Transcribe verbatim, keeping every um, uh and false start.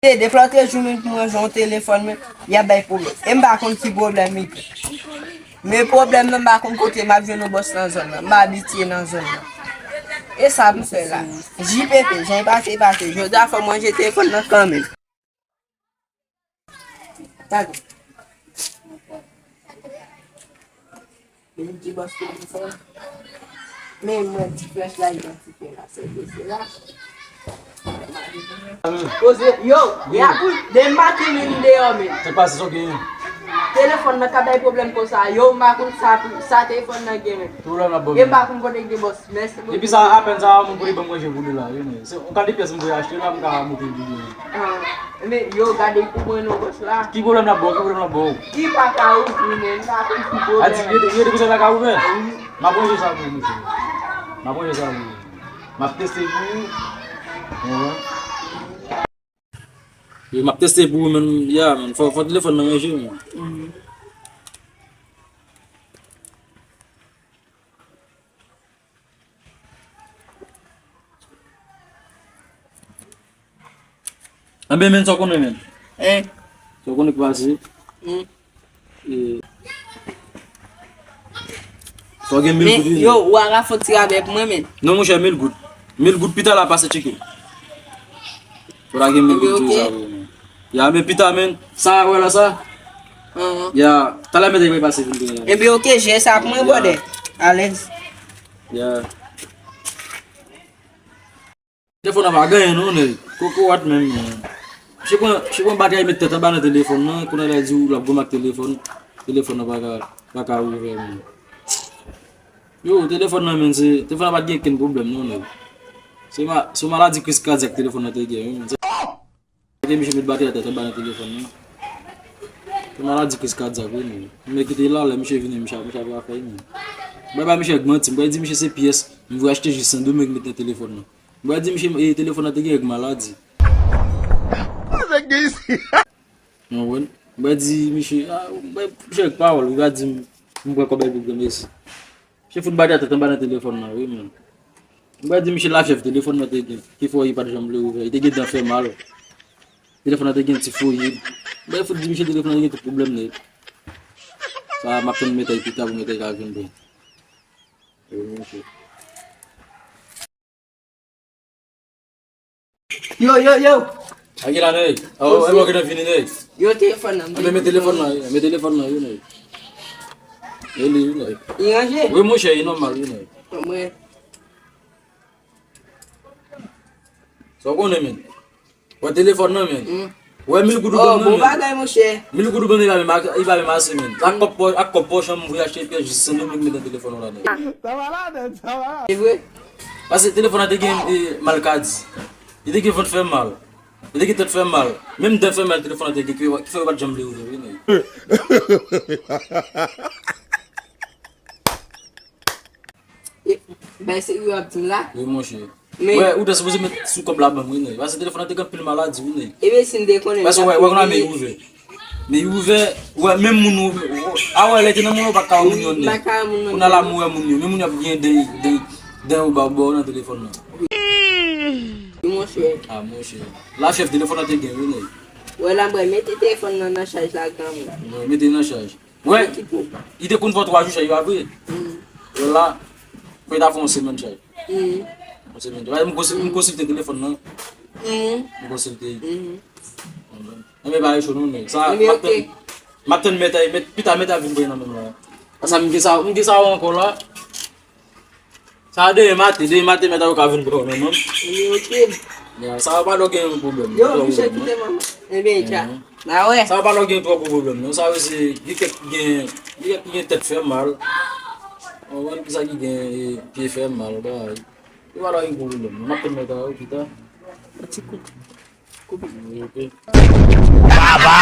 Depi lòt jou menm pou mwen jwenn yon telefòn, men y ap bay pwoblèm. E m pa konn ki pwoblèm li gen. Men pwoblèm nan, m pa konn kote m ap jwenn yon bòs nan zòn nan. M pa abitye nan zòn nan. E sa m fè la. J P P, jan l pase, pase. Jodi a fò m ranje telefòn nan kanmenm. Gade. Li di bòs telefòn. Men mwen ti flèch la, li pran ti flèch la, se blese la. Poze, yo, y a pou de maten menm deyò men. Se pa se sa w genyen. Telefòn nan ka bay pwoblèm konsa. Yo, m pa konn sa, sa telefòn nan gen men. Pwoblèm la bon. E m pa konn kote gen bòs. Mèsi bokou. Epi sa, apèn sa, moun pou li ban m manje pou li la, wi, men. Se yon kalite pyès m voye achte la, m ka montre l videyo. Ah, men yo gade pou mwen non bòs la. Ki pwoblèm l ap ba w? Ki pwoblèm l ap ba w? Li pa ka ouvri, men. M pa konn ki pwoblèm. A di, yo te, yo te konsa pa ka ouvè? Wi. M ap ranje sa pou ou, mesye. M ap ranje sa pou ou. M ap teste pou ou. Konprann? Yo, m ap teste pou ou, men, ya, men, fò, fò telefòn nan ranje, men. Mhm. Anben, men, sa w konnen, men? Hein? Sa w konnen ki pase? Hmm. E, fò gen mil goud, wi. Yo, ou a ka fè yon ti rabè pou mwen, men. Non, monchè, mil goud. Mil goud, pita la, pase tcheke. Fò la gen mil goud pou sa, wi, men. Ya, men pita, men. Sa, wè la, sa? Ahn. Ya, talè, men, te pase vin peye la. Ebyen, oke, jere sa pou mwen, brother. Alèz. Ya. Telefòn nan pa gen anyen non, nèg. Kokorat menm, men. Misye pran, misye pran bagay, met tèt anba nan telefòn nan, kounye a l di w l ap goumen ak telefòn, telefòn nan pa ka, pa ka ouvè, men. Yo, telefòn nan, men, se, telefòn nan pa t gen okenn pwoblèm non, nèg. Se ma-, se maladi kriz kadyak telefòn nan te gen, wi, men. Kote misye met batri a tèt anba nan telefòn nan. Se maladi kriz kadyak, wi, men. Men kite la, lè misye vini, misye, misye ap fè, men. Mwen ba misye manti, mwen di misye se pyès, m voye achte jis Sendomeng met nan telefòn nan. Mwen di misye, e, telefòn nan te gen règ maladi. Sa k gen isi? Ou konprann? Mwen di misye, a, mwen, misye ak pawòl, li va di m, m pran kòb epi granmesi. Misye fout batri a tèt anba nan telefòn nan, wi, men. Mwen di misye lafyèv telefòn nan te gen, ki fè w li pa t janm vle ouvè, li te gen dan fè mal. Telefòn nan te gen ti foye. Mwen fout di misye telefòn nan te gen tout pwoblèm nèt. Sa, m ap tann mèt ay pita pou mèt ay ka vin pran. Wi, misye. Yo, yo, yo. A ki la, nèg? A, e mwen ki nan vini, nèg. Yo, telefòn nan. A, men, men telefòn nan, men telefòn nan, yo, nèg. E li, yo, nèg. Li ranje? Wi, monchè, li nòmal, yo, nèg. Mwen. Sa w konnen, men? Wè telefòn nan, men. Hmm. Wè mil goud ou ban m nan, men. Oh, bon bagay, monchè. Mil goud ou ban m nan, li pa menm, li pa menm ase, men. Ak kòb pò-, ak kòb pòch an, m voye achte pyès jis Sendomeng met nan telefòn ou la, nèg. Sa malad, sa malad. Se vre? Paske telefòn nan te gen, e, malkadi. Li te gen vant fè mal. Li te gen tèt fè mal. Menm dan fè mal telefòn nan te gen ki, ki fè yo pa t janm vle ouvè, wi, nèg. E, bay serye w ap di m la? Wi, monchè. Men wè, ou te sipoze met sou kòb la ban m, wi, nèg. Paske telefòn nan te gen anpil maladi, wi, nèg. Ebyen, si m te konnen, m t ap peye. Paske wè, wè, kounye a men ouvè. Men ouvè, wè, menm moun ou, a wè, lè te nan moun ou pa ka wè moun yo, nèg. M pa ka wè moun yo. Kounye a la m wè moun yo. Men moun yo ap gen de, de, de ou ba, ba w nan telefòn nan. Wi, monchè. A, monchè. Lafyèv telefòn nan te gen, wi, nèg. Wè, la, mwen mete telefòn nan nan chaj la, granmoun. Mwen mete nan chaj. Wè, li te konn fè twa jou chaj la vre. Mm. Wè la, fò li ta fè yon semèn chaj. Mm. Yon semèn. Wè, m konsil-, m konsilte telefòn nan. Mm. M konsilte. Mm. Enben, pa cho non, men. Sa, m ap tann, m ap tann mèt ay, mèt, pita mèt ay vin pran nan menm la. Sa, m gen sa, m gen sa ankò la. Sa demen maten, demen maten, mèt a yo ka vin pran w nan men m. Ebyen, oke. Ya, sa yo pa dwe gen yon pwoblèm. Yo, misye kite manman. Ebyen, tcha. Mhm. Ba wè. Sa yo pa dwe gen twò gwo pwoblèm, non. Sa yo se, gen kèk, gen, gen kèk ki gen tèt fè mal. Ou konprann ki sa ki gen, e, pye fè mal, bagay. Yo pa dwe gen gwo pwoblèm, non. M ap tann mèt a yo pita. Yon ti kou. Koupe. Oke. Baba!